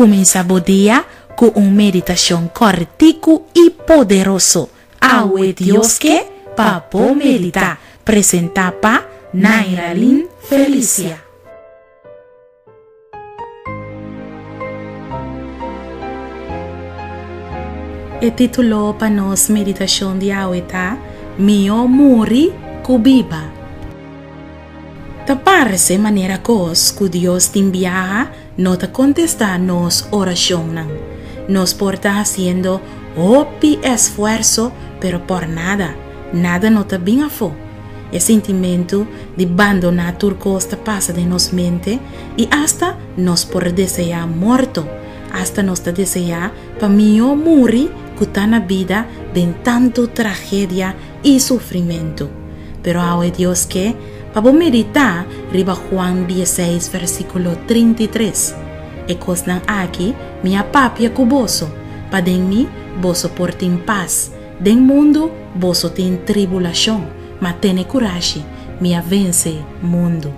Kuminsá bo dia ku un meditashon kòrtiku i poderoso. Awe Dios ke pa bo meditá. Presentá pa Nairalyn Felicia. E título pa nos meditashon di awe ta, Mihó muri ku biba. Ta parse manera kos ku Dios tin biaha no ta kontestá nos orashonnan. Nos por ta hasiendo hopi esfuerso pero por nada, nada no ta bin afó. E sintimentu di bandoná tur kos ta pasa den nos mente i asta nos por deseá morto. Asta nos ta deseá pa mihó muri ku ta na bida den tantu tragedia i sufrimentu. Pero awe Dios ke pa bo meditá riba Juan dieseis versíkulo 33. E kosnan aki mi a papia ku boso, pa den mi boso por tin pas. Den mundu boso tin tribulashon, ma tene kurashi, mi a vense mundu.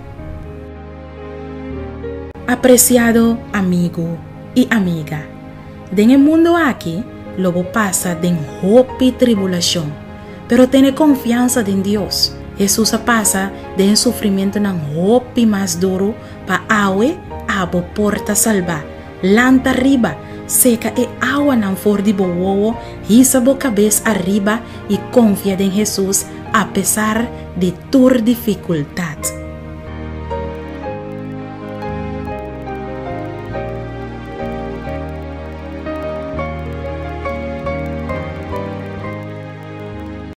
Apresiado amigu i amiga, den e mundu aki lo bo pasa den hopi tribulashon. Pero tene konfiansa den Dios. Hesus a pasa den sufrimentunan hopi mas duru pa awe abo por ta salbá. Lanta riba, seka e awanan for di bo wowo, hisa bo kabes ariba i konfia den Hesus apesar di tur difikultat.